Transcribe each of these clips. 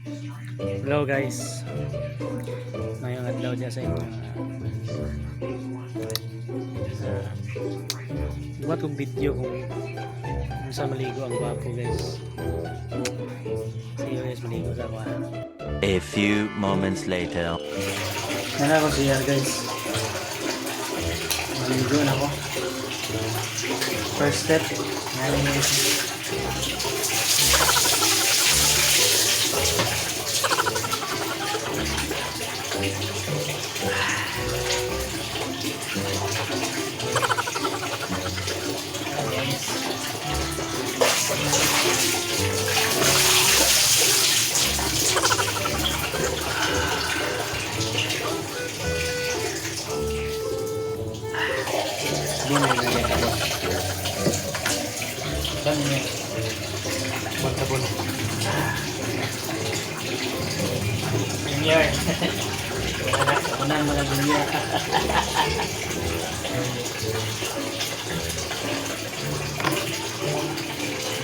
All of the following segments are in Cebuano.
Hello guys. Ngayong adlaw dyan sa inyo. Buhat kong video kung sa maligo ang gwapo, guys. See you guys, maligo sa ako ah. A few moments later. Nana ko siya, guys. Maligo na ako. First step. Yan guys. Guys. Hindi na yung sabon. Saan niya? Sabon, sabon. Junior. Unan mo na, Junior.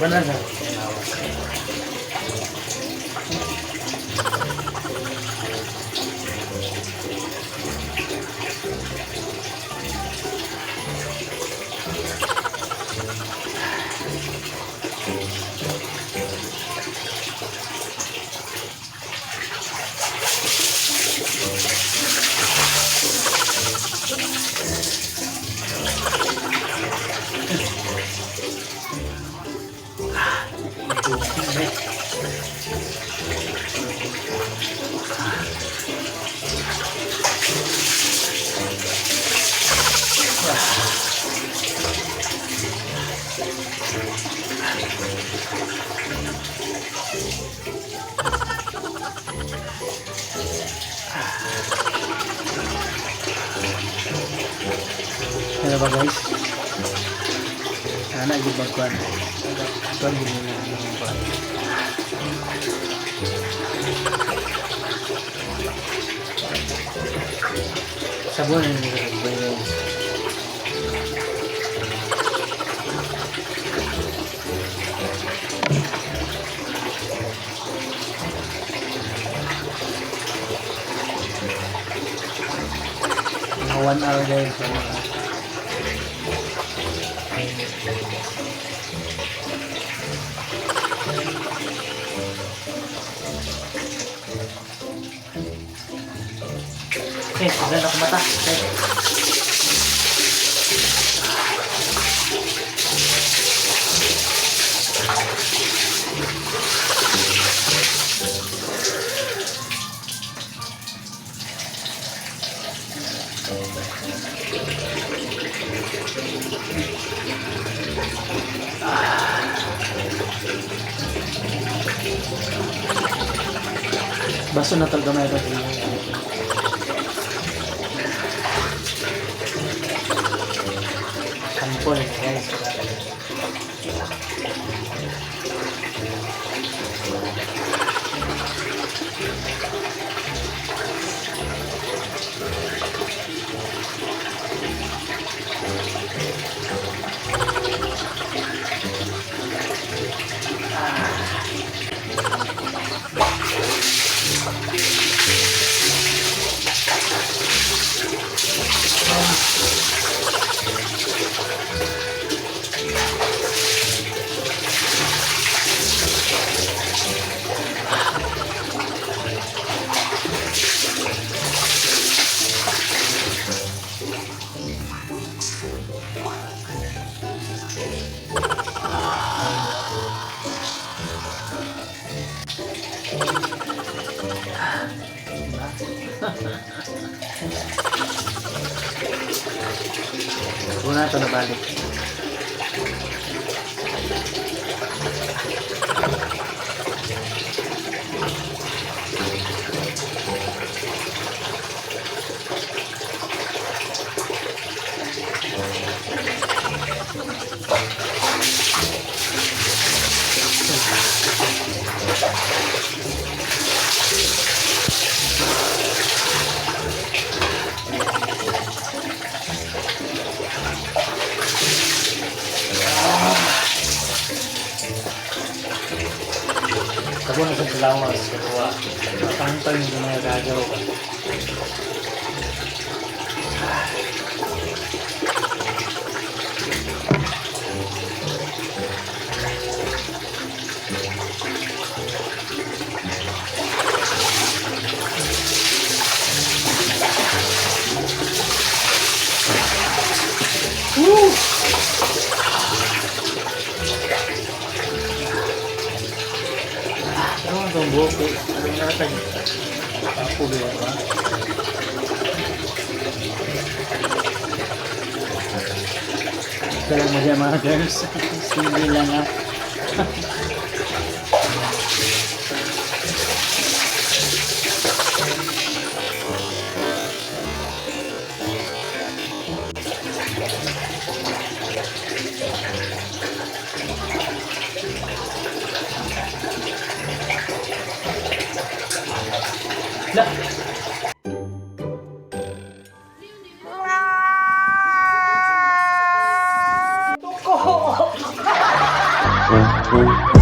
Banan sa lawas. Joking, eh. Ano ba, guys? Sana gyud magkuan. Kuan gyud nila ang kuan. Sabon na nila, guys. Mga 1 hour, guys. 1 hour. Okay, tignan ako mata. Okay. Baso na talaga may ito. Sample, guys. Diba? Una ito nabalik. Lawas, katuwa. Matangtang yung mga gagaw ba. Ano ang itong buhok eh? Ano natag? Papo ba ba? Ito lang mo dyan, mga girls. Sige lang ah. La! Tuko!